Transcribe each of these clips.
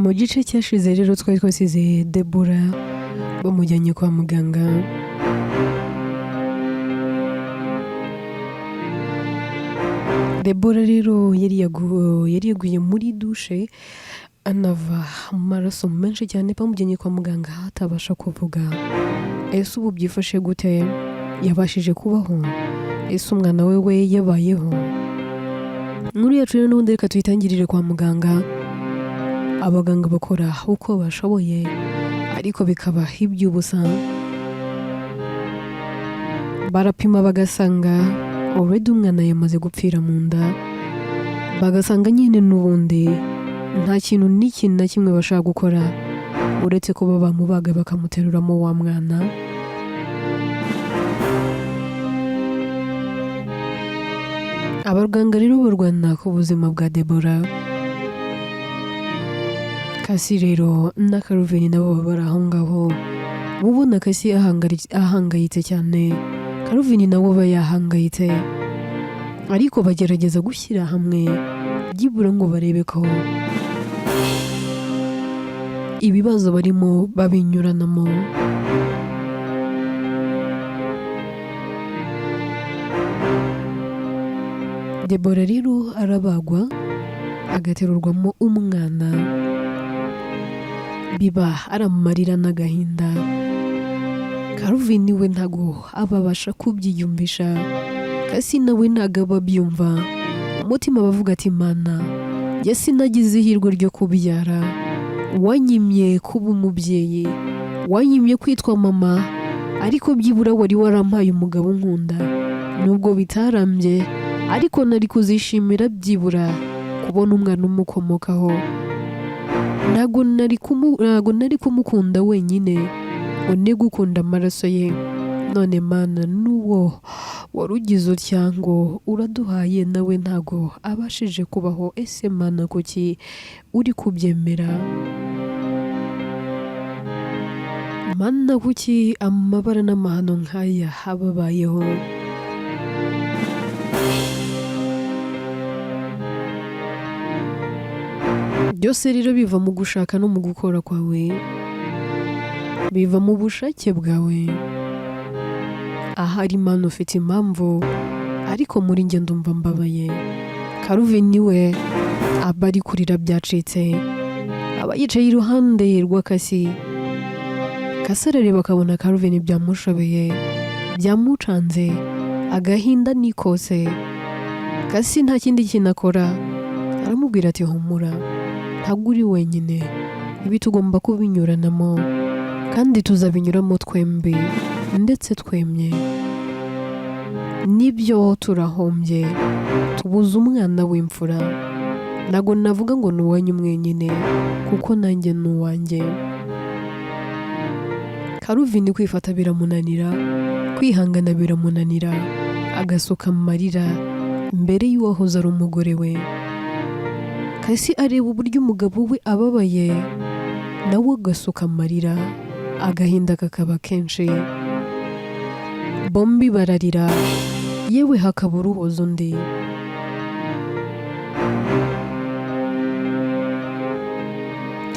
Mu gice cyashize rero twari twasize Debora bamujyanye kwa muganga. Debora rero yari yaguye muri dushe anava amaraso menshi cyane, bamujyanye kwa muganga atabasha kuvuga. Ese ubu byifashe gute? Yabashije kubaho? Ese umwana we we yabayeho? Inkuru yacu rero n'ubundi reka tuyitangirire kwa muganga. Abaganga bakora uko bashoboye ariko bikaba iby'ubusa. Barapima bagasanga already umwana yamaze gupfira mu nda, bagasanga nyine n'ubundi nta kintu n'ikintu na kimwe bashaka gukora uretse kuba bamubaga bakamuteruramo wa mwana. Abaganga rero barwana ku buzima bwa Debora. Kasi rero na Karuveni nabo baba bari aho ngaho, uba ubona Kasi ahangayitse cyane, Karuveni nawe aba yahangayitse, ariko bagerageza gushyira hamwe byibura ngo barebe ko ibibazo barimo babinyuranamo. Debora rero arabagwa agaterurwamo umwana, biba ari amarira n'agahinda. Karuvini we ntago aba abasha kubyiyumvisha, Kasi nawe ntago aba abyumva. Umutima bavuga ati Mana, njye sinagize ihirwe ryo kubyara, wanyimye kuba umubyeyi, wanyimye kwitwa mama, ariko byibura wari warampaye umugabo unkunda, nubwo bitarambye ariko nari kuzishimira byibura kubona umwana umukomokaho. Ntago nari kumukunda wenyine ngo ne gukunda amaraso ye. None Mana, n'uwo wari ugize utya ngo uraduhaye nawe ntago abashije kubaho. Ese Mana, kuki uri kubyemera? Mana, kuki amabara n'amahano nk'aya ababayeho? Byose rero biva mu gushaka no mu gukora kwawe, biva mu bushake bwawe. Ahari Mana ufite impamvu, ariko muri njye ndumva mbabaye. Karuvini we aba ari kurira byacitse, aba yicaye iruhande rwa Kasi. Kasi arareba akabona Karuvini byamushobeye, byamucanze, agahinda ni kose. Kasi nta kindi kintu akora, aramubwira ati humura, ntabwo uri wenyine, ibi tugomba kubinyuranamo kandi tuzabinyuramo twembi ndetse twemye. Nibyo turahombye, tubuze umwana w'imfura. Ntabwo navuga ngo ni uwanyu mwenyine kuko nanjye ni uwanjye. Karuvini kwifata biramunanira, kwihangana biramunanira, agasuka amarira imbere y'uwahoze ari umugore we. Kasi areba uburyo umugabo we ababaye, nawe agasuka amarira, agahinda kakaba kenshi. Bombi bararira, yewe hakaba uruhoza undi.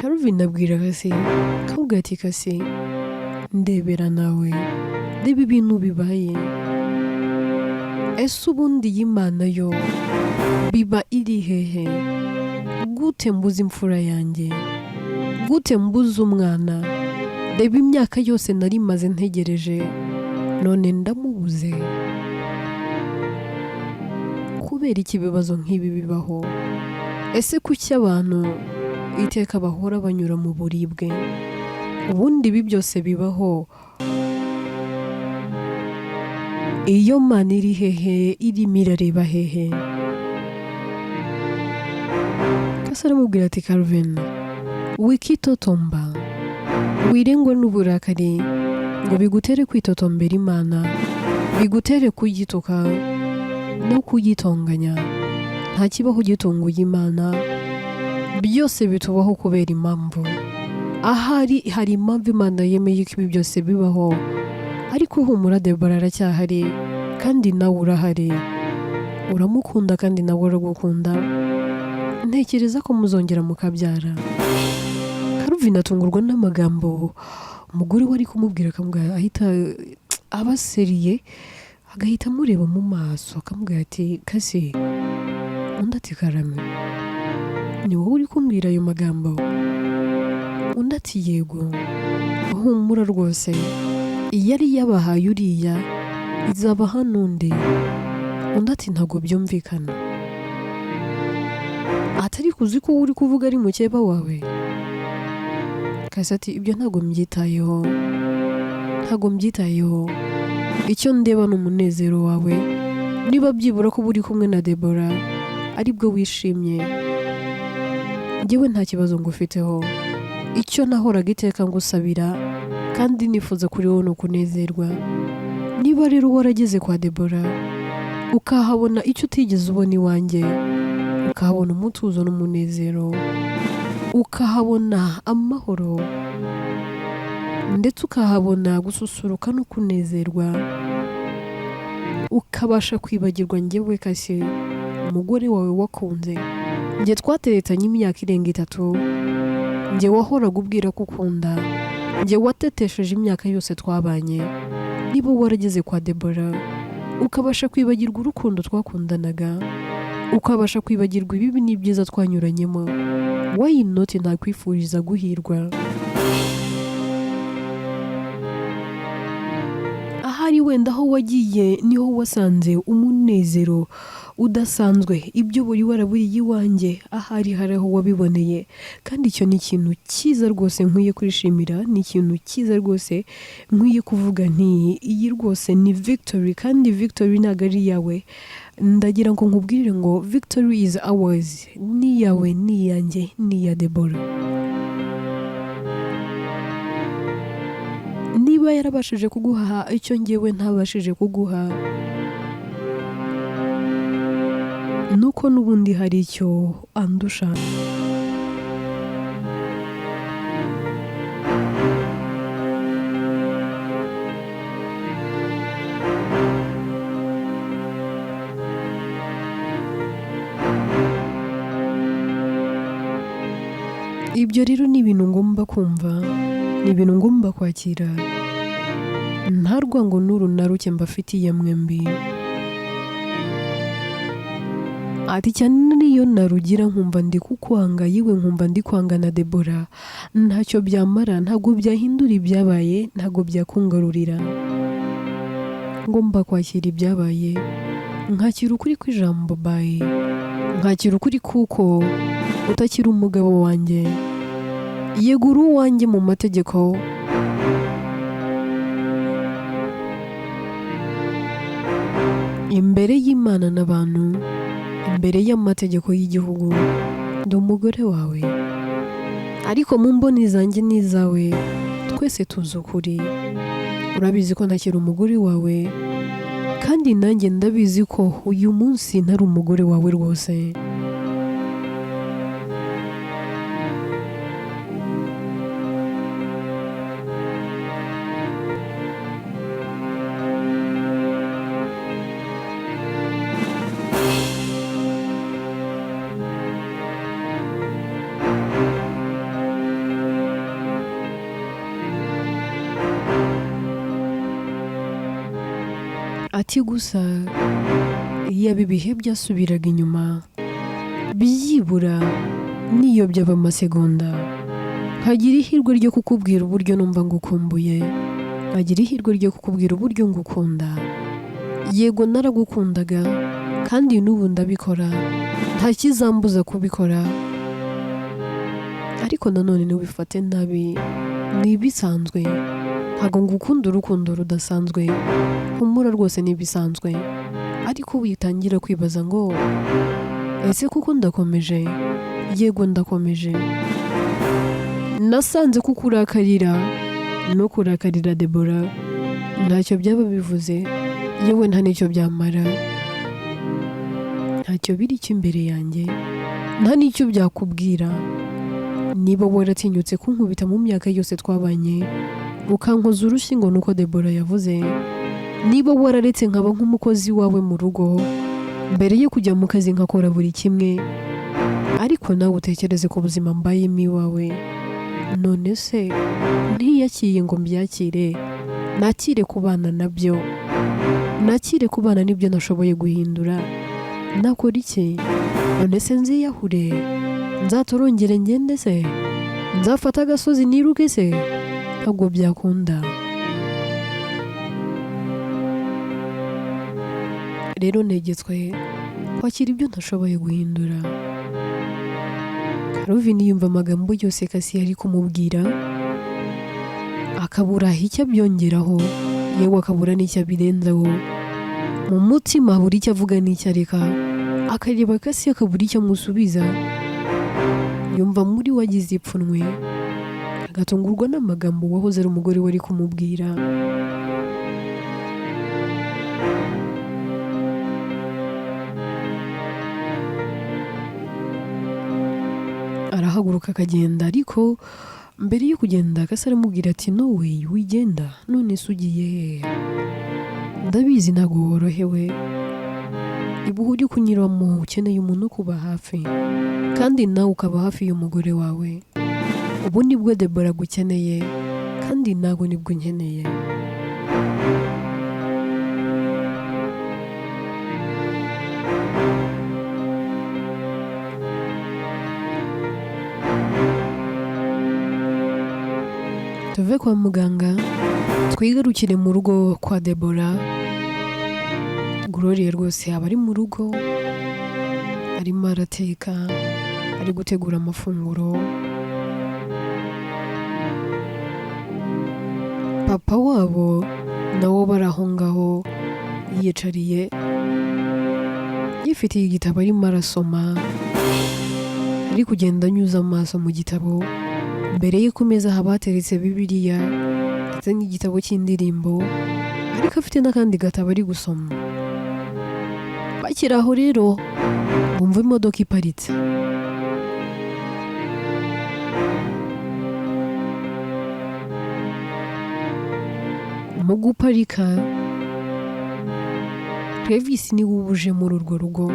Karuvini abwira Kasi, akavuga ati Kasi, ndebera nawe, reba ibintu bibaye. Ese ubundi iyi Mana yo biba iri hehe? Gute mbuze imfura yanjye? Gute mbuze umwana? Reba imyaka yose nari maze ntegereje, none ndamubuze. Kubera iki ibibazo nk'ibi bibaho? Ese kuki abantu iteka bahora banyura mu buribwe? Ubundi ibi byose bibaho, iyo Mana iri hehe? Irimo irareba hehe? Kasi aramubwira ati Karuvini, wikitotomba, wirengwa n'uburakari ngo bigutere kwitotombera Imana, bigutere kuyituka no kuyitonganya. Nta kibaho gitunguye Imana, byose bitubaho kubera impamvu. Ahari hari impamvu Imana yemeye ko ibi byose bibaho, ariko humura, Debora aracyahari kandi nawe urahari, uramukunda kandi nawe aragukunda. Ntekereza ko muzongera mukabyara. Kevin atungurwa n'amagambo umugore we ari kumubwira, akamubwira, ahita aba sérieux, agahita amureba mu maso, akamubwira ati: "Kasi?" Undi ati: "Karame, ni wowe uri kumbwira ayo magambo?" Undi ati: "Yego, humura rwose, iyari yabahaye uriya izabaha n'undi." Undi ati: "Ntabwo byumvikana." Atari kuzi ko uri kuvuga ari mukeba wawe. Kasi ati: "Ibyo ntabwo mbyitayeho, ntabwo mbyitayeho. Icyo ndeba ni umunezero wawe. Niba byibura ko uri kumwe na Debora aribwo wishimye, njyewe nta kibazo ngufiteho. Icyo nahoraga iteka ngusabira kandi nifuza kuri wowe ni ukunezerwa. Niba rero warageze kwa Debora ukahabona icyo utigeze ubona iwanjye, ukahabona umutuzo n'umunezero, ukahabona amahoro, ndetse ukahabona gususuruka no kunezerwa, ukabasha kwibagirwa njyewe Kasi, umugore wawe wakunze, njye twateretanye imyaka irenga 3, njye wahoraga ubwira ko ukunda, njye watetesheje imyaka yose twabanye, niba warageze kwa Debora ukabasha kwibagirwa urukundo twakundanaga, ukabasha kwibagirwa ibibi n'ibyiza twanyuranyemo, why not ntakwifuriza guhirwa? Ahari wenda aho wagiye niho wasanze umunezero udasanzwe. Ibyo buri waraburiye iwanjye, ahari hari aho wabiboneye, kandi icyo ni ikintu cyiza rwose nkwiye kwishimira, ni ikintu cyiza rwose nkwiye kuvuga nti iyi rwose ni victory, kandi victory ntabwo ari iyawe. Ndagira ngo nkubwire ngo victory is ours, ni iyawe, ni iyanjye, ni iya Debora. Niba yarabashije kuguha icyo ngewe ntabashije kuguha, nuko n'ubundi hari icyo andusha." Ibyo rero ni ibintu ngomba kumva, ni ibintu ngomba kwakira. Nta rwango n'uru na ruke mbafitiye mwembi. Ati: "Cyane n'iyo narugira nkumva ndi kukwanga, yewe nkumva ndi kwanga na Debora, ntacyo byamara, ntabwo byahindura ibyabaye, ntabwo byakungarurira. Ngomba kwakira ibyabaye, nkakira ukuri kw'ijambo bye, nkakira ukuri kuko utakiri umugabo wanjye. Yego, uri uwanjye mu mategeko, imbere y'Imana n'abantu, imbere y'amategeko y'igihugu, ndi umugore wawe, ariko mu mboni zanjye n'izawe twese tuzi ukuri. Urabizi ko ntakiri umugore wawe, kandi nanjye ndabizi ko uyu munsi ntari umugore wawe rwose." Ati: "Gusa yaba ibihe byasubiraga inyuma, byibura n'iyo byaba amasegonda, nkagira ihirwe ryo kukubwira uburyo numva ngukumbuye, nkagira ihirwe ryo kukubwira uburyo ngukunda. Yego, naragukundaga kandi n'ubu ndabikora, nta kizambuza kubikora, ariko nanone ntubifate nabi, ni ibisanzwe. Ntabwo ngukunda urukundo rudasanzwe, humura rwose ni ibisanzwe. Ariko witangira kwibaza ngo ese kuko ndakomeje? Yego, ndakomeje. Nasanze kukurakarira no kurakarira Debora ntacyo byaba bivuze, yewe nta n'icyo byamara, ntacyo biri imbere yanjye, nta n'icyo byakubwira. Niba waratinyutse kunkubita mu myaka yose twabanye, ukankoza urushyi ngo nuko Debora yavuze, niba wararetse nkaba nk'umukozi wawe mu rugo mbere yo kujya mu kazi nkakora buri kimwe, ariko nawe utekereze ku buzima mbayemo iwawe. None se ntiyakiye ngo mbyakire, nakire kubana nabyo, nakire kubana n'ibyo nashoboye guhindura, nakora iki? None se nziyahure, nzatorongere ngende se, nzafata agasozi niruke se? Ntabwo byakunda. Rero ntegetswe kwakira ibyo ntashoboye guhindura. Calvin yumva amagambo yose Kasi yari kumubwira, akabura icyo abyongeraho, yewe akabura n'icyo abirenzaho. Mu mutima abura icyo avuga n'icyo areka, akareba Kasi akabura icyo amusubiza. Yumva muri we agize ipfunwe, agatungurwa n'amagambo uwahoze ari umugore we ari kumubwira. Arahaguruka akagenda, ariko mbere yo kugenda Kasi aramubwira ati: "No way, wigenda. None se ugiye hehe? Ndabizi ntabwo worohewe, ibuhe uri kunyuramo, ukeneye umuntu ukuba hafi, kandi nawe ukaba hafi y'umugore wawe. Ubu nibwo Debora agukeneye, kandi nawe nibwo nkeneye." Tuve kwa muganga twigarukire mu rugo kwa Debora. Gloria rwose aba ari mu rugo, arimo arateka, ari gutegura amafunguro. Papa wabo nawo bari aho ngaho yiyicariye, yifitiye igitabo arimo arasoma, ari kugenda anyuza amaso mu gitabo. Mbere ye ku meza haba hateretse Bibiliya ndetse n'igitabo cy'indirimbo, ariko afite n'akandi gatabo ari gusoma. Bakiri aho rero bumva imodoka iparitse. Mu guparika, Travis niwe uba uje muri urwo rugo.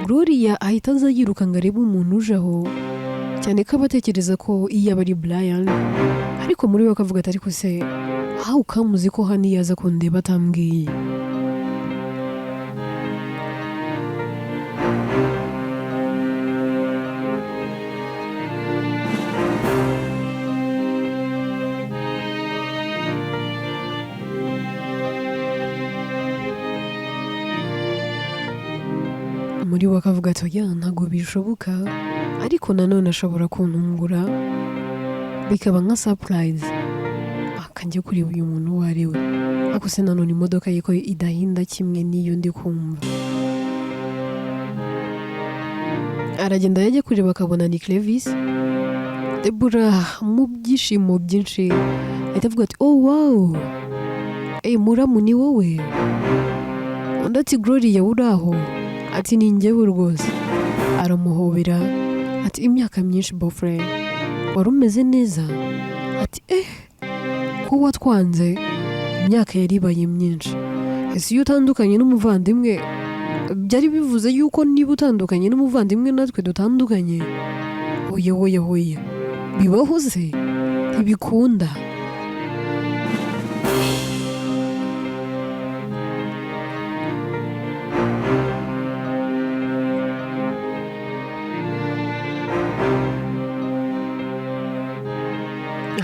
Gloria ahita aza yiruka ngo arebe umuntu uje aho, cyane ko aba atekereza ko iyo aba ari Brian, ariko muri we akavuga ati: "Ariko se how come uzi ko hano iyo aza kundeba atambwiye?" Muri we akavuga ati: "Oya, ntabwo bishoboka, ariko nanone ashobora kuntungura bikaba nka surprise, akanjya kureba uyu muntu uwo ari we. Ariko se nanone imodoka ye ko idahinda kimwe n'iyo ndi kumva?" Aragenda, yajya kureba akabona ni Clevis. Debora mu byishimo byinshi ahita avuga ati: "Oh wow, eh muramu, ni wowe?" Undi ati: "Gloria, uri aho?" Ati: "Ni njyewe rwose." Aramuhobera ati: "Imyaka myinshi beau-frère, wari umeze neza?" Ati: "Eh, ko watwanze, imyaka yari ibaye myinshi. Ese iyo utandukanye n'umuvandimwe byari bivuze yuko niba utandukanye n'umuvandimwe natwe dutandukanye? Oya, oya, oya, bibaho se? Ntibikunda."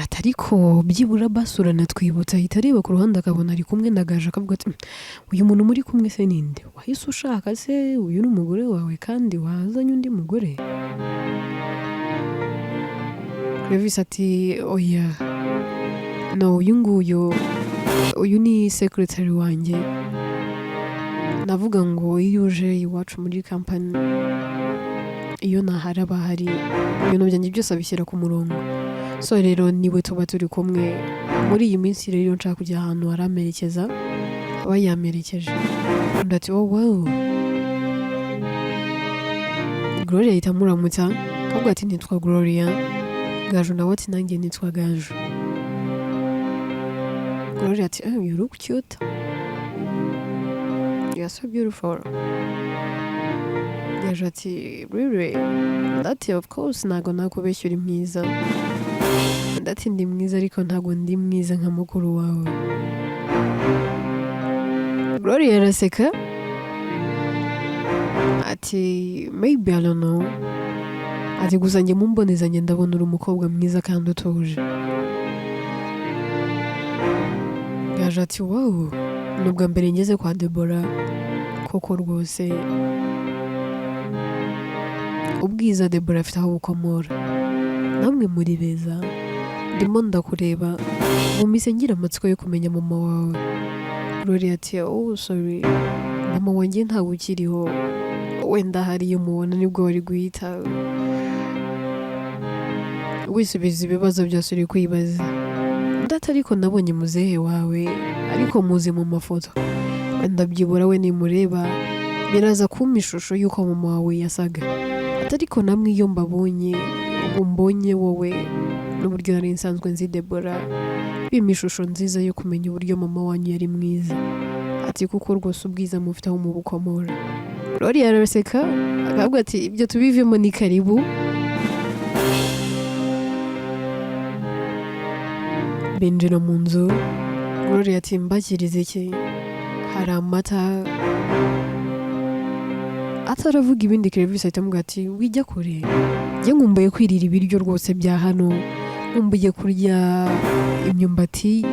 Ati: "Ariko byibura basi uranatwibutsa." Ahita areba ku ruhande akabona ari kumwe na Gaje, akavuga ati: "Uyu muntu muri kumwe se ninde? Wahise ushaka se? Uyu ni umugore wawe kandi wazanye undi mugore?" Clevis ati: "Oya, no, uyu nguyu, uyu ni secretary wanjye. Navuga ngo iyo uje iwacu muri company, iyo ntahari aba ahari, ibintu byanjye byose abishyira ku murongo. So rero niwe tuba turi kumwe muri iyi minsi. Rero iyo nshaka kujya ahantu aramerekeza, aba yamerekeje." Undi ati: "Oh wow." Gloria ahita amuramutsa akavuga ati: "Nitwa Gloria." Gaju nawe ati: "Nanjye nitwa Gaju." Gloria ati: "Oh, you look cute, you are so beautiful." Gaju ati: "Really?" Undi ati: "Of course, ntabwo nakubeshya, uri mwiza." Undi ati: "Ndi mwiza, ariko ntabwo ndi mwiza nka mukuru wawe." Gloria araseka ati: "Maybe, I don't know." Ati: "Gusa njye mumbonezanye ndabona uri umukobwa mwiza kandi utuje." Gaju ati: "Wow, ni ubwa mbere ngeze kwa Debora koko." Rwose ubwiza Debora afite aho bukomora, namwe muri beza. Ndimo ndakureba mumise ngira amatsiko yo kumenya mama wawe. Gloria ati: "Oh sorry, mama wanjye ntawe ukiriho. Wenda hari iyo mubona nibwo wari guhita wisubiza ibibazo byose uri kwibaza." Undi ati: "Ariko nabonye muzehe wawe, ariko muzi mu mafoto. Wenda byibura we nimureba biraza kumpa ishusho y'uko mama wawe yasaga." Ati: "Ariko namwe iyo mbabonye, ubu mbonye wowe n'uburyo nari nsanzwe nzi Debora, bimpa ishusho nziza yo kumenya uburyo mama wanyu yari mwiza." Ati: "Kuko rwose ubwiza mufite aho mubukomora." Gloria araseka akavuga ati: "Ibyo tubivemo, ni karibu." Binjira mu nzu. Gloria ati: "Mbakirize iki? Hari amata." Ataravuga ibindi, Clevis ahita amubwira ati: "Wijya kure, njye nkumbuye kwirira ibiryo rwose bya hano. Nkumbuye kurya imyumbati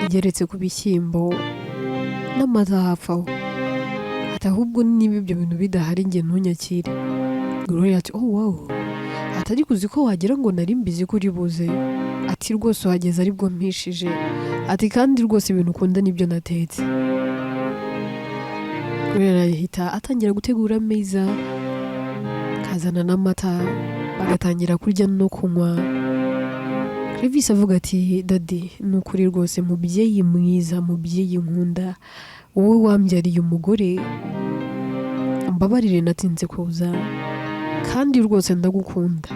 igeretse ku bishyimbo n'amata hafi aho." Ati: "Ahubwo niba ibyo bintu bidahari, njye ntunyakire." Gloria ati: "Oh wow." Ati: "Ariko uzi ko wagira ngo nari mbizi ko uri buze?" Ati: "Rwose uhageze aribwo mpishije." Ati: "Kandi rwose ibintu ukunda nibyo natetse." Gloria ahita atangira gutegura ameza, akazana n'amata, bagatangira kurya no kunywa. Clevis avuga ati: "Daddy, ni ukuri rwose mubyeyi mwiza, mubyeyi nkunda, wowe wambyariye umugore, mbabarire natinze kuza, kandi rwose ndagukunda.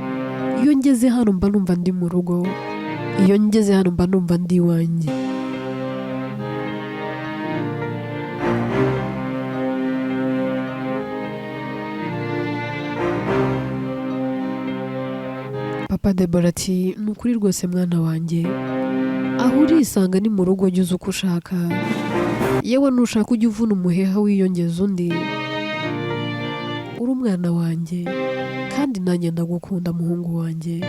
Iyo ngeze hano mba numva ndi mu rugo, iyo ngeze hano mba numva ndi iwanjye." Papa Debora ati: "Ni ukuri rwose mwana wanjye, aho urisanga ni mu rugo, jya uza uko ushaka. Yewe nushaka ujya uvuna umuheha wiyongeza undi. Uri umwana wanjye kandi nanjye ndagukunda, muhungu wanjye.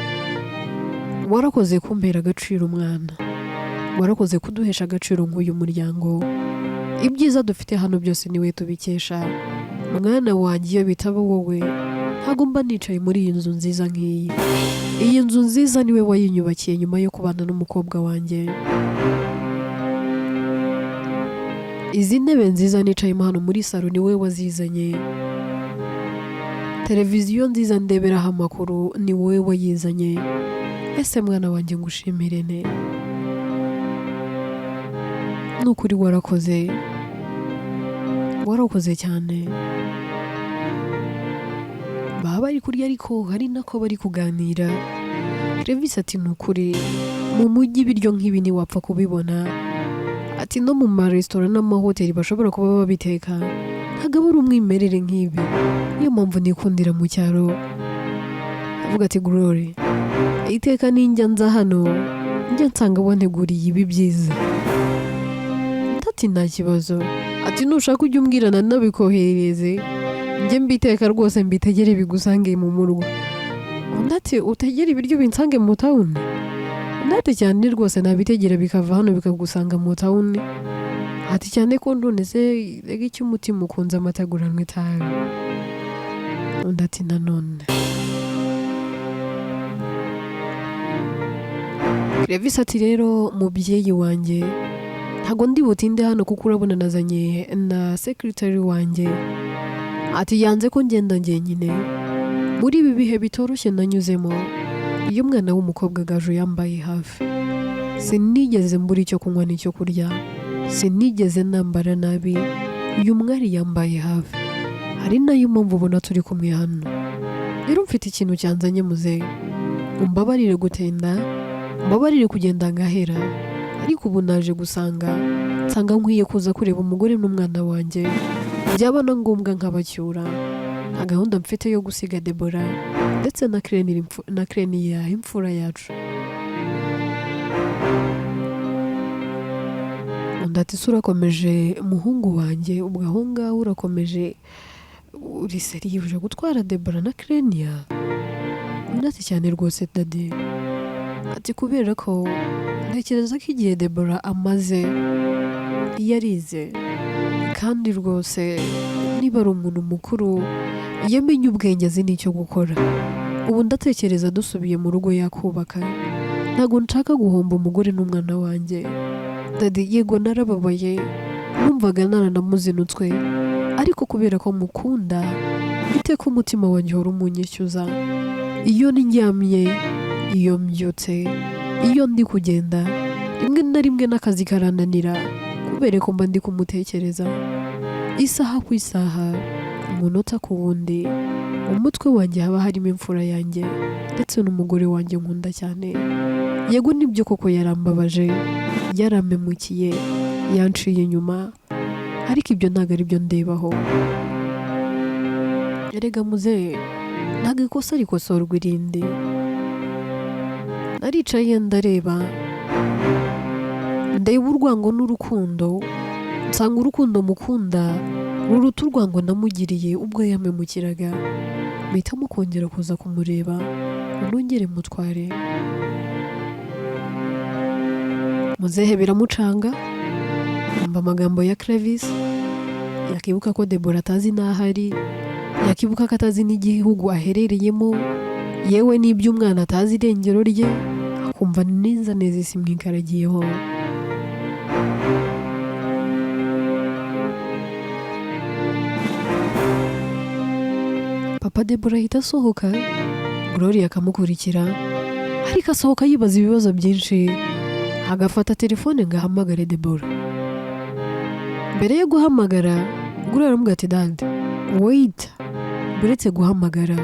Warakoze kumpera agaciro umwana, warakoze kuduhesha agaciro nk'uyu muryango. Ibyiza dufite hano byose niwe tubikesha, mwana wanjye. Iyo bitaba wowe ntabwo mba nicaye muri iyi nzu nziza nk'iyi. Iyi nzu nziza niwe wayinyubakiye nyuma yo kubana n'umukobwa wanjye. Izi ntebe nziza nicayemo hano muri salo niwe wazizanye. Televiziyo nziza ndeberaho amakuru ni wowe wayizanye. Ese mwana wanjye ngushimire ne? Ni ukuri warakoze, warakoze cyane." Baba bari kurya ariko hari nako bari kuganira. Clevis ati: "Ni ukuri mu mujyi ibiryo nk'ibi ntiwapfa kubibona." Ati: "No mu maresitora n'amahoteli bashobora kuba babiteka, ntabwo aba ari umwimerere nk'ibi. Niyo mpamvu nikundira mu cyaro." Avuga ati: "Glory, iteka ninjya nza hano njya nsanga wanteguriye ibi byiza." Undi ati: "Nta kibazo." Ati: "Nushaka ujye umbwira nanabikohereze, njye mbiteka rwose, mbitegere bigusange mu murwa." Undi ati: "Utegere ibiryo binsange mu town?" Undi ati: "Cyane rwose, nabitegera bikava hano bikagusanga mu town." Ati: "Cyane ko none se rega icyo umutima ukunze amata aguranwa itabi." Undi ati: "Nanone." Clevis ati: "Rero mubyeyi wanjye, ntabwo ndi butinde hano kuko urabona nazanye na secretary wanjye." Ati: "Yanze ko ngenda njyenyine. Muri ibi bihe bitoroshye nanyuzemo, iyo umwana w'umukobwa Gaju yambaye hafi, sinigeze mbura icyo kunywa n'icyo kurya, sinigeze nambara nabi. Uyu mwari yambaye hafi, ari nayo mpamvu ubona turi kumwe hano. Rero mfite ikintu cyanzanye muzehe, umbabarire gutinda, umbabarire kugenda ngahera, ariko ubu naje gusanga nsanga nkwiye kuza kureba umugore n'umwana wanjye." Byaba na ngombwa nkabacyura. Nta gahunda mfite yo gusiga Debora ndetse na Krenia imfura yacu. Undi ati ese urakomeje muhungu wanjye, ubwo aho ngaho urakomeje uri seriye uje gutwara Debora na Krenia? Undi ati cyane rwose daddy. Ati kubera ko ntekereza ko igihe Debora amaze yarize, kandi rwose niba ari umuntu mukuru yamenye ubwenge azi n'icyo gukora. Ubu ndatekereza dusubiye mu rugo yakubaka. Ntabwo nshaka guhomba umugore n'umwana wanjye. Daddy, yego narababaye, numvaga naranamuzinutswe, ariko kubera ko mukunda iteka umutima wanjye uhora umunyishyuza. Iyo ndyamye, iyo mbyutse, iyo ndi kugenda, rimwe na rimwe n'akazi karananira kubera ko mba ndi kumutekereza. Isaha ku isaha, umunota ku wundi, umutwe wanjye haba harimo imfura yanjye ndetse n'umugore wanjye nkunda cyane. Yego nibyo koko yarambabaje, yarampemukiye, yanciye inyuma, ariko ibyo ntabwo ari byo ndebaho. Erega muzehe, ntabwo ikosa rikosorwa irindi. Naricaye ndareba, ndeba urwango n'urukundo, nsanga urukundo mukunda ruruta urwango namugiriye ubwo yampemukiraga. Mpitamo kongera kuza kumureba ngo nongere mutware. Muzehe biramucanga, yumva amagambo ya Clevis, yakibuka ko Debora atazi n'aho ari, yakibuka ko atazi n'igihugu aherereyemo, yewe n'ibyo umwana atazi irengero rye, akumva neza neza isi imwikaragiyeho. Papa Debora ahita asohoka, Gloria akamukurikira, ariko asohoka yibaza ibibazo byinshi, agafata telefone ngo ahamagare Debora. Mbere yo guhamagara, Gloria aramubwira ati daddy, wait, uretse guhamagara.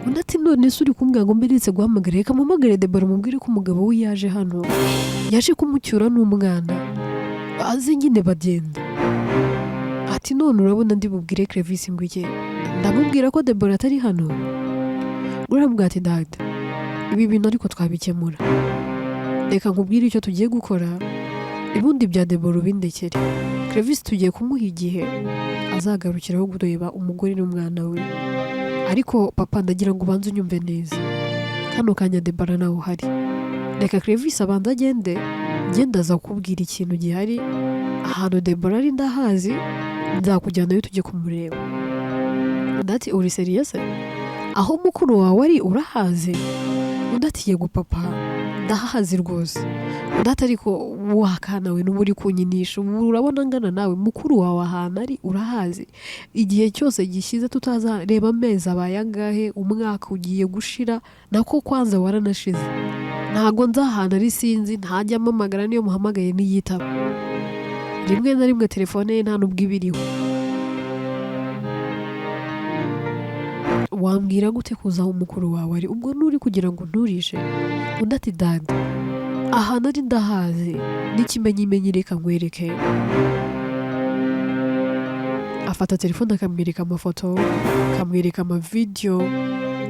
Undi ati none se uri kumbwira ngo mberetse guhamagara, reka mpamagare Debora mubwire ko umugabo we yaje hano, yaje kumucyura n'umwana, aze nyine bagenda. Ati none urabona ndi bubwire Clevis ngo iki? Ndamubwira ko Debora atari hano. Gloria aramubwira ati daddy, ibi bintu ariko twabikemura. Reka nkubwire icyo tugiye gukora, ubundi bya Debora ubindekere. Clevis tugiye kumuha igihe azagarukiraho kureba umugore n'umwana we. Ariko papa ndagira ngo ubanze unyumve neza. Kano kanya Debora nawe uhari. Reka Clevis abanze agende, njye ndaza kukubwira ikintu gihari, ahantu Debora ari ndahazi, nzakujyanayo tujye kumureba. Undi ati uri serious se? Aho mukuru wawe ari urahazi? Undi ati yego papa, ndahazi rwose. Undi ati ariko wakana we n'ubu uri kunyinisha, ubu urabona angana nawe, mukuru wawe ahantu ari urahazi? Igihe cyose gishize tutazareba amezi abaye angahe, umwaka ugiye gushira, nako kwanza waranashize. Ntago nzi ahantu ari sinzi, ntajya ampamagara niyo muhamagaye ntiyitaba. Rimwe na rimwe telefone ye nta nubwo iba iriho. Wambwira gute kuza aho umukuru wawe ari? Ubwo nturi kugira ngo nturishe? Undi ati daddy, ahantu ari ndahazi, n'ikimenyimenyi reka nkwereke. Afata telefone akamwereka amafoto, akamwereka amavideyo,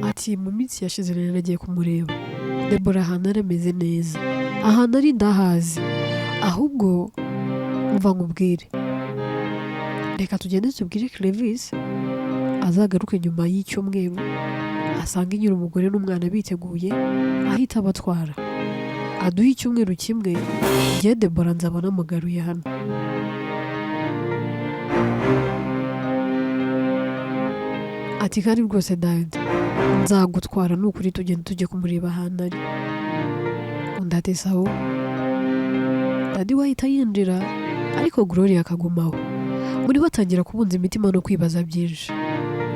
ati mu minsi yashize rero nagiye kumureba. Debora ahantu ari ameze neza, ahantu ari ndahazi, ahubwo umva nkubwire, reka tugende tubwire Clevis azagaruke nyuma y'icyumweru, asange nyiri umugore n'umwana biteguye, ahita abatwara, aduhe icyumweru kimwe, njye Debora nzaba namugaruye hano. Ati kandi rwose daddy, nzagutwara ni ukuri, tugende tujye kumureba ahantu ari. Undi ati sawa. Daddy we ahita yinjira, ariko Gloria akagumaho. Muri we atangira kubunza imitima no kwibaza byinshi.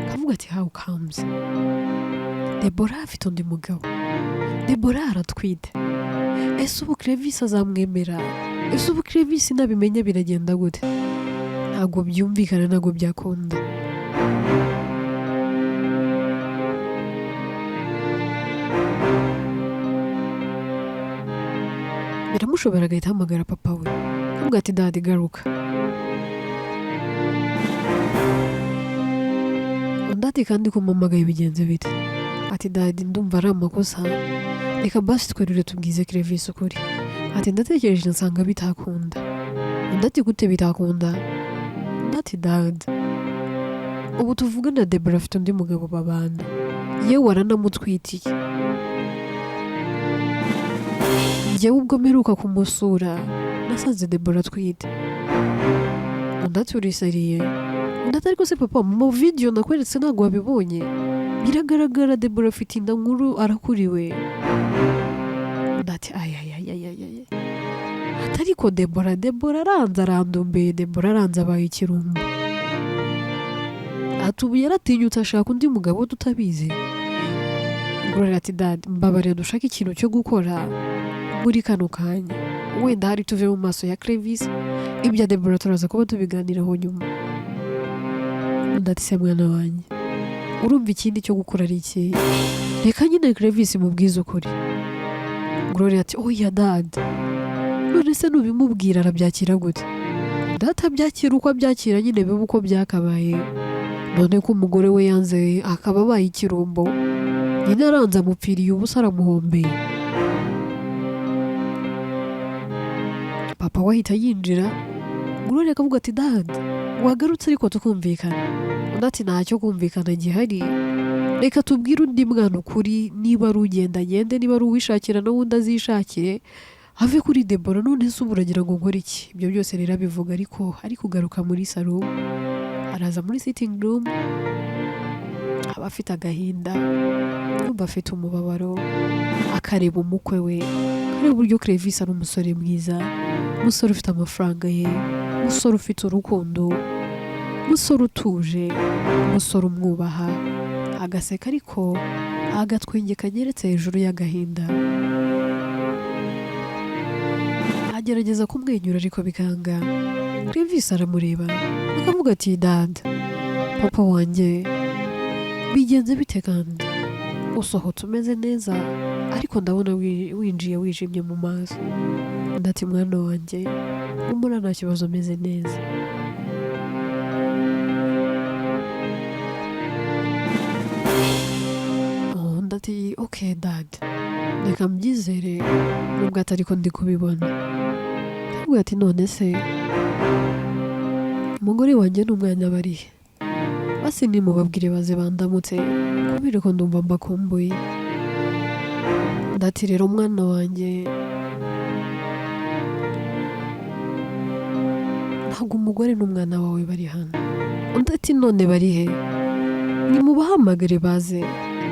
Akavuga ati how comes? Debora afite undi mugabo. Debora aratwite. Ese ubu Clevis azamwemera? Ese ubu Clevis nabimenya biragenda gute? Ntabwo byumvikana, ntabwo byakunda. Biramushobera agahita ahamagara papa we. Akavuga ati daddy garuka. Undi ati: "Kandi ko mpamagaye, bigenze bite?" Ati: "Daddy, ndumva ari amakosa, reka basi twerure tubwize Clevis ukuri." Ati: "Ndatekereje nsanga bitakunda." Undi ati: "Gute bitakunda?" Undi ati: "Dad, ubu tuvugana Debora afite undi mugabo babana, yewe aranamutwitiye. Njyewe ubwo mperuka kumusura nasanze Debora atwite." Undi ati: "Uriseriye?" Undi ati: "Ariko se papa, mu video nakweretse ntabwo wabibonye? Biragaragara, Debora afite inda nkuru, arakuriwe." Undi ati: "Ayayayayayay." Ati: "Ariko Debora aranze arandumbeye, Debora aranze abaye ikirumbo." Ati: "Ubu yaratinyutse ashaka undi mugabo tutabizi." Gloria ati: "Dad, mbabarira dushake ikintu cyo gukora muri kano kanya, wenda hari tuve mu maso ya Clevis, ibya Debora turaza kuba tubiganiraho nyuma." Undi ati: "Se mwana wanjye, urumva ikindi cyo gukora ari iki? Reka nyine Clevis mubwize ukuri." Gloria ati: "Oya dad, none se nubimubwira arabyakira gute?" Data abyakira uko abyakira nyine, bibe uko byakabaye. None ko umugore we yanze akaba abaye ikirumbo nyine, aranze amupfiriye ubusa, aramuhombeye. Papa we ahita yinjira. Gloria akavuga ati: "Dad, wagarutse ariko tukumvikana." Undi ati: "Ntacyo kumvikana gihari, reka tubwire undi mwana ukuri, niba ari ugenda agende, niba ari uwishakira n'uwundi azishakire, ave kuri Debora. None se ubu uragira ngo nkore iki?" Ibyo byose rero abivuga ariko ari kugaruka muri salo, araza muri sitting room, aba afite agahinda, yumva afite umubabaro, akareba umukwe we, akareba uburyo Clevis ari umusore mwiza, umusore ufite amafaranga ye, umusore ufite urukundo, umusore utuje, umusore umwubaha, agaseka ariko agatwenge kageretse hejuru y'agahinda. Agerageza kumwenyura ariko bikanga. Clevis aramureba akavuga ati: "Dad, papa wanjye, bigenze bite? Kandi usohotse umeze neza, ariko ndabona winjiye wijimye mu maso." Undi ati: "Mwana wanjye, humura, nta kibazo, ameze neza." Undi ati: "Ok dad, reka mbyizere nubwo atari ko ndi kubibona." Aravuga ati: "None se umugore wanjye n'umwana bari he? Basi nimubabwire baze bandamutse, kubera ko ndumva mbakumbuye." Undi ati: "Rero mwana wanjye, ntabwo umugore n'umwana wawe bari hano." Undi ati: "None bari he? Nimubahamagare baze,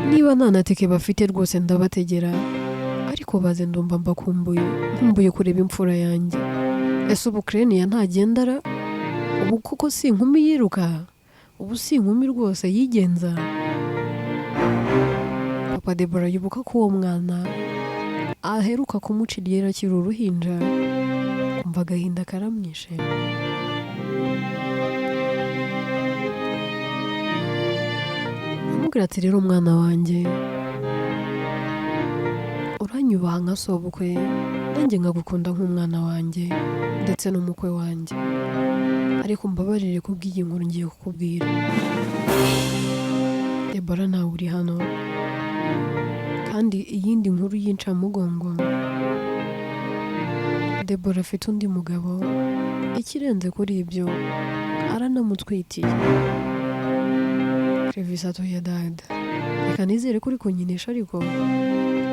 niba nta na tike bafite rwose ndabategera, ariko baze, ndumva mbakumbuye, nkumbuye kureba imfura yanjye. Ese ubu Krenia ntagendara? Ubu koko si inkumi yiruka? Ubu si inkumi rwose yigenza?" Papa Debora yibuka ko uwo mwana aheruka kumuca iryera akiri uruhinja, kumva agahinda karamwishe. Aramubwira ati: "Rero mwana wanjye, uranyubaha nka sobukwe, nanjye nkagukunda nk'umwana wanjye ndetse n'umukwe wanjye, ariko mbabarire kubw'iyi nkuru ngiye kukubwira. Debora ntawe uri hano, kandi iyindi nkuru y'incamugongo, Debora afite undi mugabo, ikirenze kuri ibyo aranamutwitiye." Clevis ati: "Dada, reka nizere ko uri kunyinisha, ariko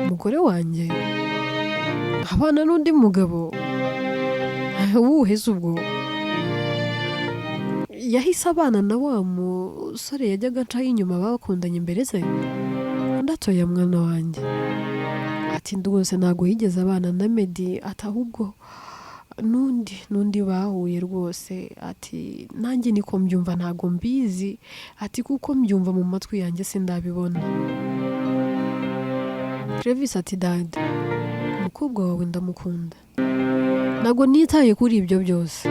umugore wanjye abana n'undi mugabo wuhe se?" Ubwo yahise abana na wa musore yajyaga acaho inyuma bakundanye mbere se? Undi ati: "Oya mwana wanjye," ati, "rwose ntabwo yigeze abana na Meddy," ati, "ahubwo n'undi bahuye rwose," ati, "nanjye niko mbyumva, ntabwo mbizi," ati, "kuko mbyumva mu matwi yanjye sindabibona." Clevis ati: "Dad, umukobwa wawe ndamukunda, ntabwo nitaye kuri ibyo byose.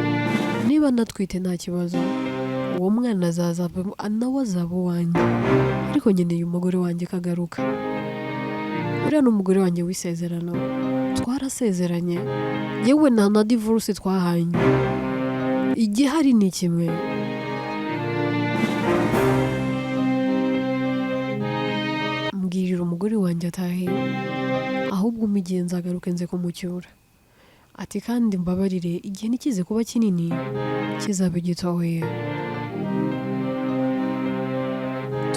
Niba natwite nta kibazo, uwo mwana azaza nawe azaba uwanjye, ariko nkeneye umugore wanjye kagaruka. Uriya ni umugore wanjye w'isezerano, twarasezeranye, yewe nta na divorce twahanye. Igihari ni kimwe, atahe, ahubwo umpe nzagaruke nze kumucyura." Ati: "Kandi mbabarire, igihe ntikize kuba kinini, kizabe gitoya."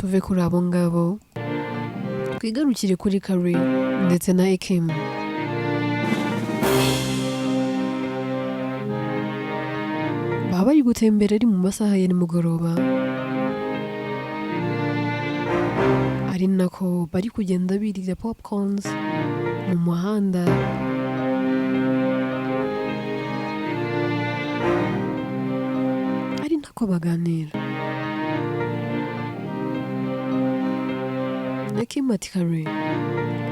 Tuve kuri abo ngabo, twigarukire kuri Kari ndetse na Ekimu. Baba bari gutembera, ari mu masaha ya nimugoroba, ari nako bari kugenda birira popcorns mu muhanda. Ari nako baganira. Ekimu ati: "Kare,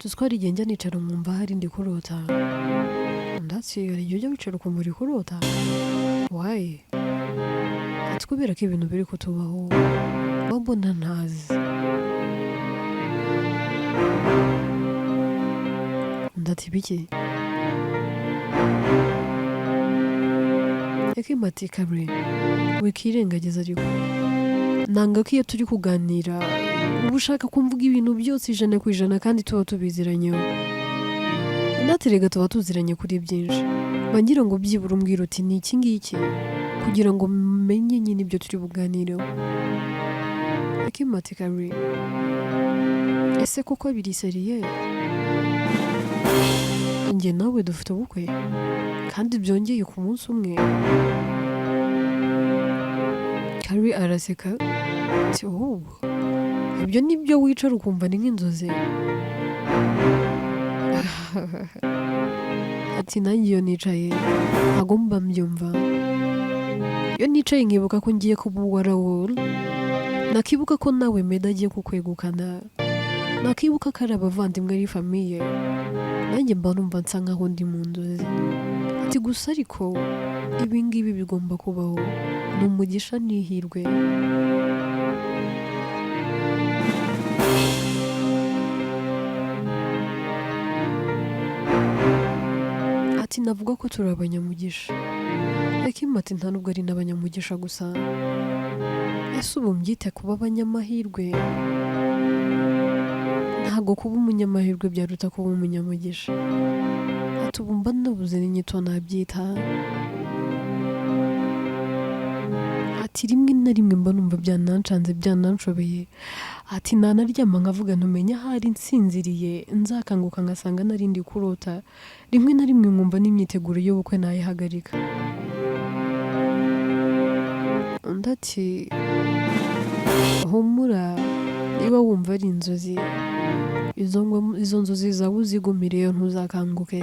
tuzi ko hari igihe njya nicara nkumva hari ndi kurota." Undi ati: "Hari igihe ujya wicara ukumva uri kurota? Why?" Ati: "Kubera ko ibintu biri kutubaho mba mbona ntazi." Undi ati: "Biki?" Ekimu ati: "Kare, wikirengagiza, ariko nanga ko iyo turi kuganira uba ushaka kumvuga ibintu byose 100% kandi tuba tubiziranyeho." Undi ati: "Rega tuba tuziranye kuri byinshi, mba ngira ngo byibura umbwira uti ni iki ngiki, kugira ngo menye nyine ibyo turi buganireho." Ekimu ati: "Kare, ese koko biri sérieux? Njye nawe dufite ubukwe, kandi byongeye ku munsi umwe." Kari araseka ati: "Oh, ibyo ni byo wicara ukumva ni nk'inzozi?" Ati: "Nanjye iyo nicaye ntabwo mba mbyumva. Iyo nicaye nkibuka ko ngiye kuba uwa Raoul, nakibuka ko nawe Meda agiye kukwegukana, nakibuka ko ari abavandimwe, ari famille, nanjye mba numva nsa nkaho ndi mu nzozi." Ati: "Gusa ariko ibi ngibi bigomba kubaho, ni umugisha n'ihirwe." Ati: "Navuga ko turi abanyamugisha." Ekimu ati: "Nta nubwo ari n'abanyamugisha gusa, ese ubu mbyite kuba abanyamahirwe? Ntabwo kuba umunyamahirwe byaruta kuba umunyamugisha." Ati: "Ubu mba nabuze n'inyito nabyita." Ati: "Rimwe na rimwe mba numva byanancanze, byananshobeye." Ati: "Nanaryama nkavuga ntumenya ahari nsinziriye nzakanguka ngasanga narindi kurota. Rimwe na rimwe nkumva n'imyiteguro y'ubukwe nayihagarika." Undi ati: "Humura, niba wumva ari inzozi, izo nzozi zawe uzigumireyo, ntuzakanguke,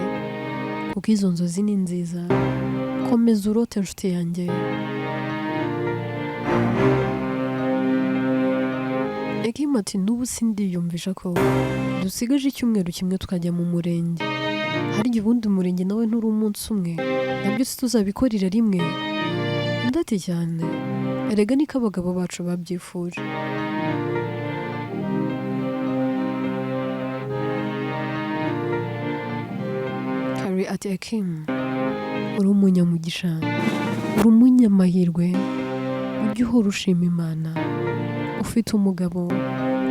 kuko izo nzozi ni nziza. Komeza urote, inshuti yanjye." Ekimu ati: "N'ubu sindiyumvisha ko dusigaje icyumweru kimwe tukajya mu murenge. Harya ubundi umurenge nawe nturi umunsi umwe? Nabyo si tuzabikorera rimwe?" Undi ati: "Cyane, erega niko abagabo bacu babyifuje." Kari ati: "Ekimu, uri umunyamugisha, uri umunyamahirwe, ujye uhora ushima Imana. Ufite umugabo,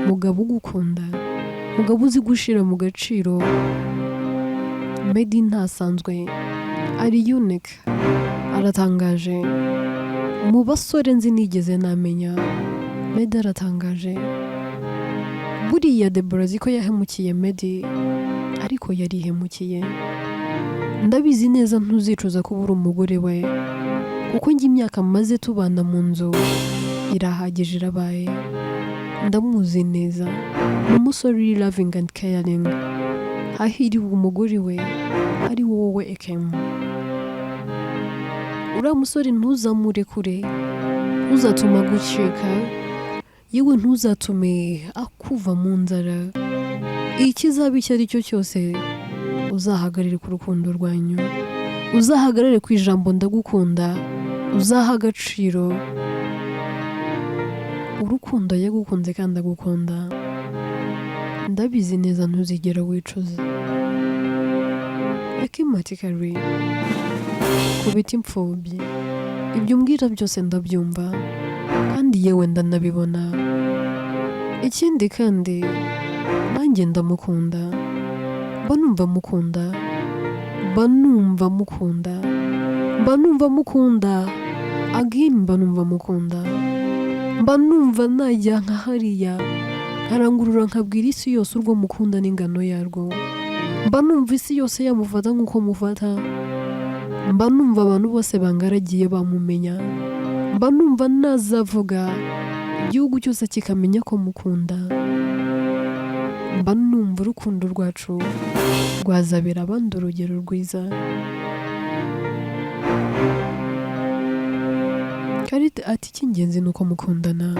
mugabo ugukunda, mugabo uzi gushyira mu gaciro. Medi ntasanzwe, ari unique, aratangaje. Mu basore nzi nigeze namenya, Medi aratangaje. Buriya Debora azi ko yahemukiye Medi, ariko yarihemukiye. Ndabizi neza ntuzicuza kuba uri umugore we, kuko njye imyaka maze tubana mu nzu irahagije, irabaye. Ndamuzi neza, ni umusore uri loving and caring. Hahiriwe umugore we ari wowe Ekemu. Uriya musore ntuzamurekure, ntuzatume agucika, yewe ntuzatume akuva mu nzara. Ikizaba icyo ari cyo cyose, uzahagarare ku rukundo rwanyu, uzahagarare ku ijambo ndagukunda, uzaha agaciro urukundo yagukunze kandi agukunda. Ndabizi neza ntuzigera wicuza." Ekimu ati: "Kari, kubita imfubyi, ibyo umbwira byose ndabyumva, kandi yewe ndanabibona. Ikindi kandi Nanjye ndamukunda, mba numva mukunda, mba numva mukunda, mba numva mukunda again, mba numva mukunda, mba numva najya nka hariya nkarangurura nkabwira isi yose urwo mukunda n'ingano yarwo. Mba numva isi yose yamufata nk'uko mufata, mba numva abantu bose bangaragiye bamumenya, mba numva nazavuga igihugu cyose kikamenya ko mukunda. Mba numva urukundo rwacu rwazabera abandi urugero rwiza. Karite ati: "Icy'ingenzi ni uko mukundana,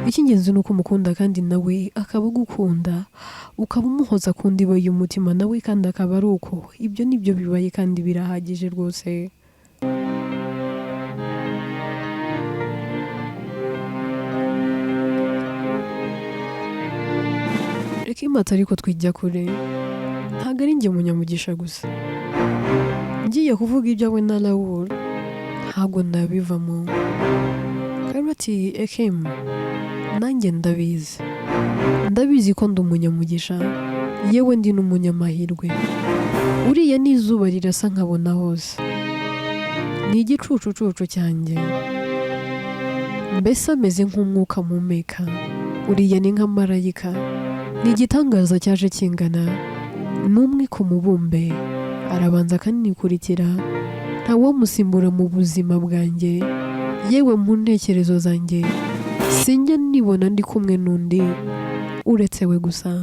icy'ingenzi ni uko umukunda kandi nawe akaba agukunda, ukaba umuhoza ku ndiba y'umutima, nawe kandi akaba ari uko. Ibyo nibyo bibaye kandi birahagije rwose." Reka imata, ariko twijya kure, ntabwo ari njye munyamugisha gusa. Ngiye kuvuga ibyawe na Raoul ntabwo nabivamo. Karoti: "Ekemu, nanjye ndabizi, ndabizi ko ndi umunyamugisha, yewe ndi n'umunyamahirwe. Uriya n'izuba rirasa nkabona hose, ni igicucucucu cyanjye, mbese ameze nk'umwuka mpumeka. Uriya ni nka marayika, ni igitangaza cyaje kingana n'umwe ku mubumbe, arabanza akanikurikira. Ntawamusimbura mu buzima bwanjye, yewe mu ntekerezo zanjye sinjya nibona ndi kumwe n'undi uretse we gusa."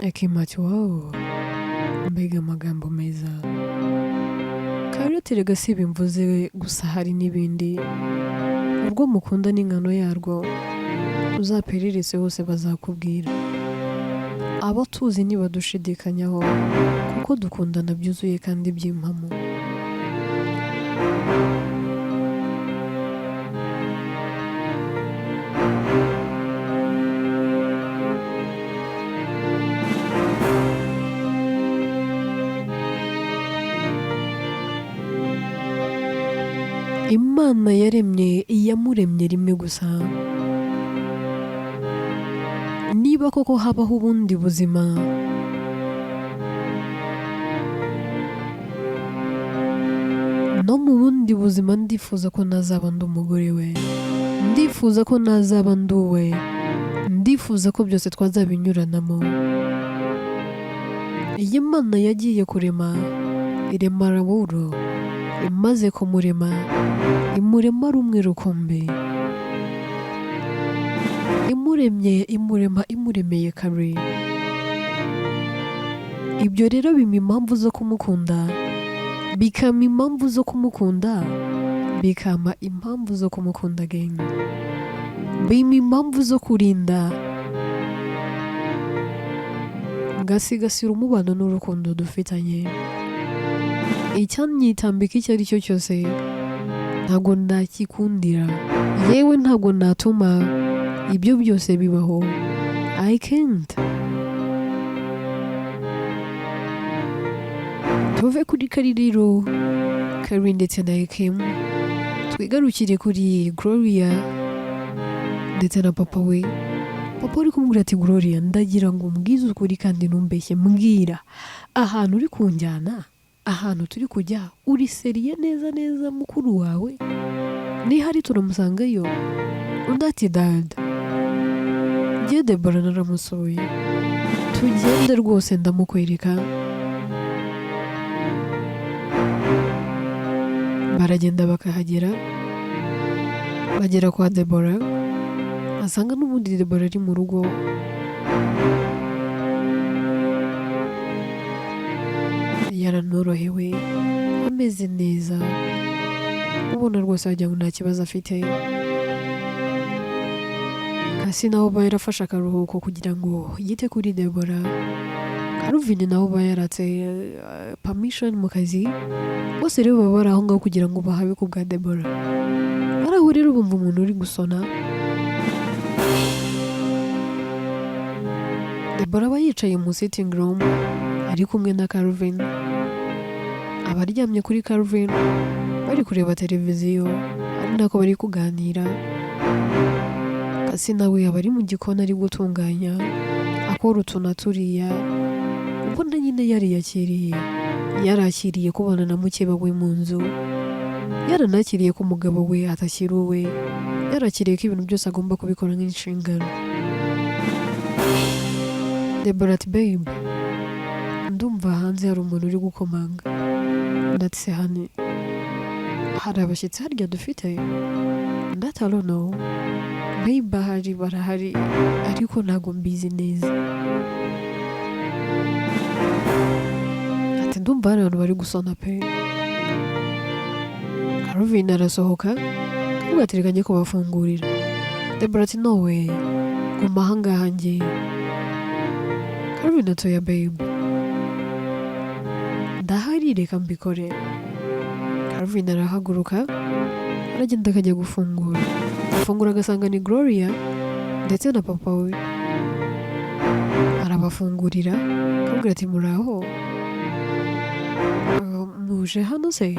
Ekima ati: "Wow, mbega amagambo meza!" Karoti: "Rega si bimvuze gusa, hari n'ibindi. Urwo mukunda n'ingano yarwo, uzaperereze hose bazakubwira. Abo tuzi ntibadushidikanyaho kuko dukundana byuzuye kandi by'impamo." Imana yaremye iyamuremye rimwe gusa. Niba koko habaho ubundi buzima, no mu bundi buzima ndifuza ko nazaba ndi umugore we, ndifuza ko nazaba ndi uwe, ndifuza ko byose twazabinyuranamo. Iyi Mana yagiye kurema, irema Rawuro, imaze kumurema imurema rumwe rukumbi. Imuremye imurema imuremeye kabiri. Ibyo rero bimpa impamvu zo kumukunda, bikampa impamvu zo kumukunda, bikampa impamvu zo kumukunda again, bimpa impamvu zo kurinda ngasigasira umubano n'urukundo dufitanye. Icyanyitambika icyo ari cyo cyose ntabwo nakikundira, yewe ntabwo natuma ibyo byose bibaho. I can't. Tuve kuri Kaririro Kari ndetse na Ekim, twigarukire kuri Gloria ndetse na papa we. Papa uri kumubwira ati: "Gloria, ndagira ngo umbwize ukuri kandi ntumbeshye. Mbwira ahantu uri kunjyana, ahantu turi kujya, uri sérieux neza neza? Mukuru wawe nihari turamusangayo?" Undi ati: "Dada, njye Debora naramusuye, tugende rwose ndamukwereka." Baragenda bakahagera, bagera kwa Debora, asanga n'ubundi Debora ari mu rugo. Yaranorohewe, ameze neza, ubona rwose wagira ngo nta kibazo afite. Kasi nawe aba yarafashe akaruhuko kugira ngo yite kuri Debora. Karuvini nawe aba yaratse permission mu kazi. Bose rero baba bari aho ngaho kugira ngo bahabe ku bwa Debora. Bari aho rero bumva umuntu uri gusona. Debora aba yicaye mu sitting room ari kumwe na Calvin. Aba aryamye kuri Calvin, bari kureba televiziyo, ari nako bari kuganira. Kasi nawe aba ari mu gikoni ari gutunganya, akora utu na turiya, ubona nyine yariyakiriye, yarakiriye kubana na mukeba we mu nzu, yaranakiriye ko umugabo we atakiri uwe, yarakiriye ko ibintu byose agomba kubikora nk'inshingano. Debora ati: "Babe, ndumva hanze hari umuntu uri gukomanga." Undi ati: "Se honey, hari abashyitsi harya dufite?" Undi ati: "I don't know, maybe ahari barahari, ariko ntabwo mbizi neza." Ati: "Ndumva hari abantu bari gusona pe." Calvin arasohoka, avuga ati: "Reka njye kubafungurira." Debora ati: "No way, guma ahangaha njye." Calvin ati: "Oya babe, ndahari, reka mbikore." Calvin arahaguruka, aragenda, akajya gufungura. Afungura agasanga ni Gloria ndetse na papa we. Arabafungurira, akabwira ati: "Muraho? Muje hano se?"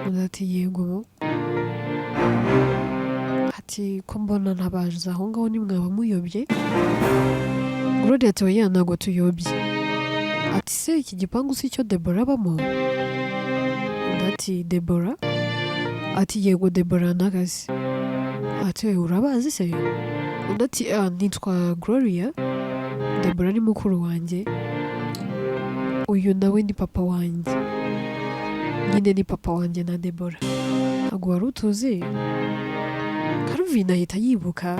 Undi ati: "Yego." Ati: "Ko mbona ntabaje aho ngaho, nimwaba muyobye?" Gloria ati: "Oya, ntabwo tuyobye." Ati: "Se iki gipangu si cyo Debora abamo?" Undi ati: "Debora?" Ati: "Yego, Debora n'akazi." Ati: "Urabazi se?" Undi ati: "Ah, nitwa Gloria, Debora ni mukuru wanjye, uyu nawe ni papa wanjye." Nyine ni papa wanjye na Debora, ntabwo wari utuzi? Calvin ahita yibuka,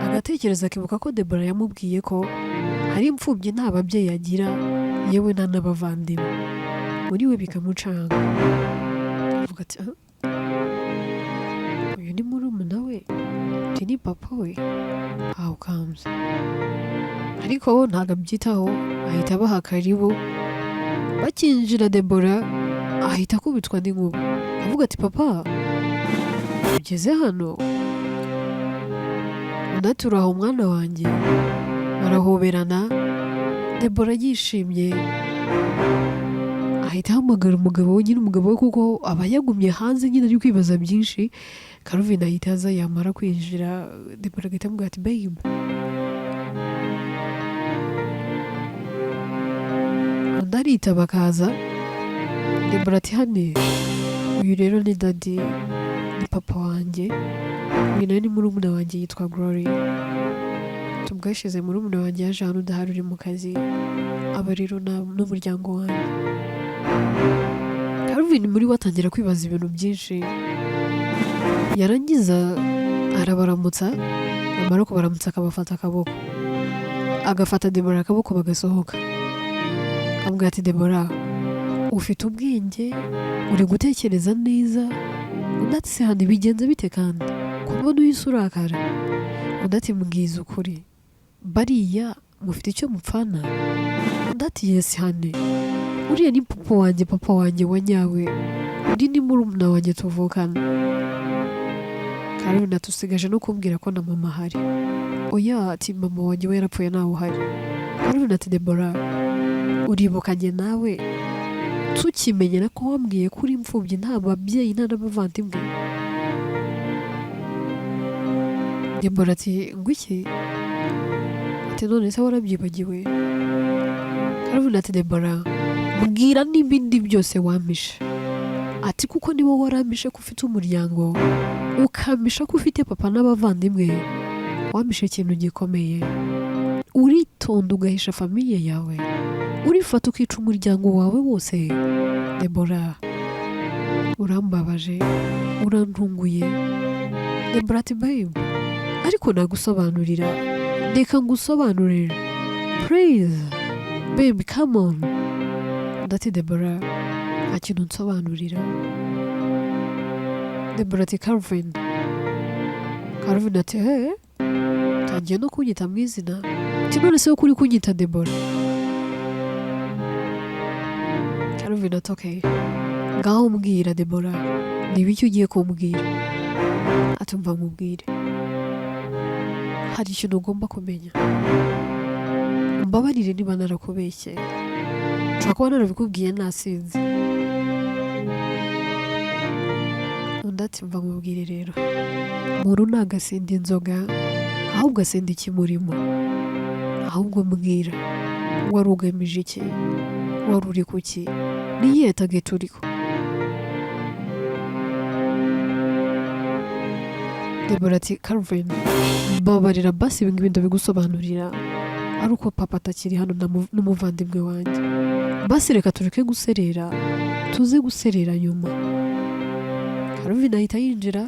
agatekereza, akibuka ko Debora yamubwiye ko hari imfubyi, nta babyeyi agira, yewe nta n'abavandimwe. Muri we bikamucanga, avuga ati: "Ah, uyu ni murumuna we, undi ni papa we, how comes?" Ariko ntabwo abyitaho, ahita abaha karibu. Bakinjira, Debora ahita akubitwa n'inkuba, avuga ati: "Papa, ugeze hano?" Undi ati: "Uraho mwana wanjye." Barahoberana. Debora yishimye ahita ahamagara umugabo we nyine, umugabo we kuko aba yagumye hanze nyine ari kwibaza byinshi. Calvin ahita aza, yamara kwinjira Debora agahita amubwira ati: "Babe." Undi aritaba akaza. Debora ati: "Honey, uyu rero ni daddy, ni papa wanjye, uyu nawe ni murumuna wanjye yitwa Gloria. Tubwashize murumuna wanjye yaje hano udahari, uri mu kazi, aba rero n'umuryango wanjye." Calvin muri we atangira kwibaza ibintu byinshi, yarangiza arabaramutsa, yamara kubaramutsa akabafata akaboko, agafata Debora akaboko, bagasohoka. Akamubwira ati: "Debora, ufite ubwenge, uri gutekereza neza." Undi ati: "Se honey, bigenze bite kandi kubona uhise urakara?" Undi ati: "Mbwiza ukuri, bariya mufite icyo mupfana?" Undi ati: "Yes honey, uriya ni papa wanjye, papa wanjye wa nyawe, undi ni murumuna wanjye tuvukana." Calvin ati: "Usigaje no kumbwira ko na mama ahari." "Oya," ati, "mama wanjye we yarapfuye, ntawe uhari." Calvin ati: "Debora, uribuka njye nawe tukimenyera ko wambwiye ko uri imfubyi, nta babyeyi, nta n'abavandimwe?" Debora ati: "Ngo iki?" Ati: "None se warabyibagiwe?" Calvin ati: "Debora, mbwira n'ibindi byose wampishe." Ati: "Kuko niba warampishe ko ufite umuryango, ukampisha ko ufite papa n'abavandimwe, wampishe ikintu gikomeye. Uritonda ugahisha famille yawe, urifata ukica umuryango wawe wose. Debora, urambabaje, urantunguye." Debora ati: "Babe, ariko nagusobanurira, reka ngusobanurire, please babe, come on." Undi ati: "Debora, nta kintu nsobanurira." Debora ati: "Calvin." Calvin ati: "He, utangiye no kunyita mu izina?" Ati: "None se ko uri kunyita Debora?" Calvin ati: "Okay, ngaho mbwira Debora, ni ibiki ugiye kumbwira?" Ati: "Umva nkubwire, hari ikintu ugomba kumenya." Mbabarire Umbabarire niba narakubeshye, nshobora kuba narabikubwiye nasinze." Undi ati: "Mva nkubwire rero, umuntu ntabwo asinda inzoga, ahubwo asinda ikimurimo. Ahubwo mbwira, wari ugamije iki? Wari uri kuki? Ni iyihe target uriho?" Debora ati: "Calvin, mbabarira basi, ibi ngibi ndabigusobanurira ari uko papa atakiri hano n'umuvandimwe wanjye. Basi reka tureke guserera, tuze guserera nyuma." Calvin ahita yinjira,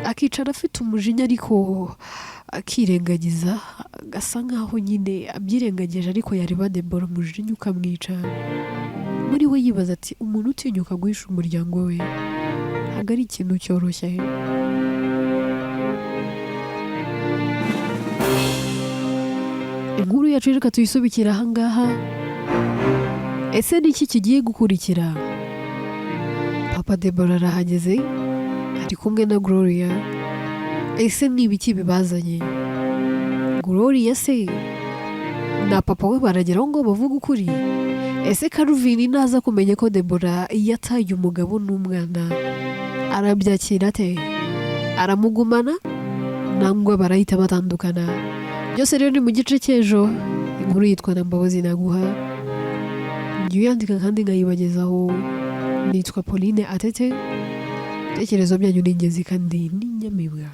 akicara afite umujinya, ariko akirengagiza, agasa nkaho nyine abyirengagije, ariko yareba Debora umujinya ukamwica. Muri we yibaza ati: "Umuntu utinyuka guhisha umuryango we ntabwo ari ikintu cyoroshye." Inkuru yacu reka tuyisubikire ahangaha. Ese ni iki kigiye gukurikira? Papa Debora arahageze, ari kumwe na Gloria. Ese ni ibiki bibazanye? Gloria se na papa we barageraho ngo bavuge ukuri? Ese Calvin naza kumenya ko Debora yataye umugabo n'umwana, arabyakira ate? Aramugumana nangwa barahita batandukana? Byose rero ni mu gice cy'ejo. Inkuru yitwa "Nta Mbabazi Naguha". Njya uyandika kandi nkayibagezaho, nitwa Pauline Atete. Ibitekerezo byanyu ni ingenzi kandi ni inyamibwa.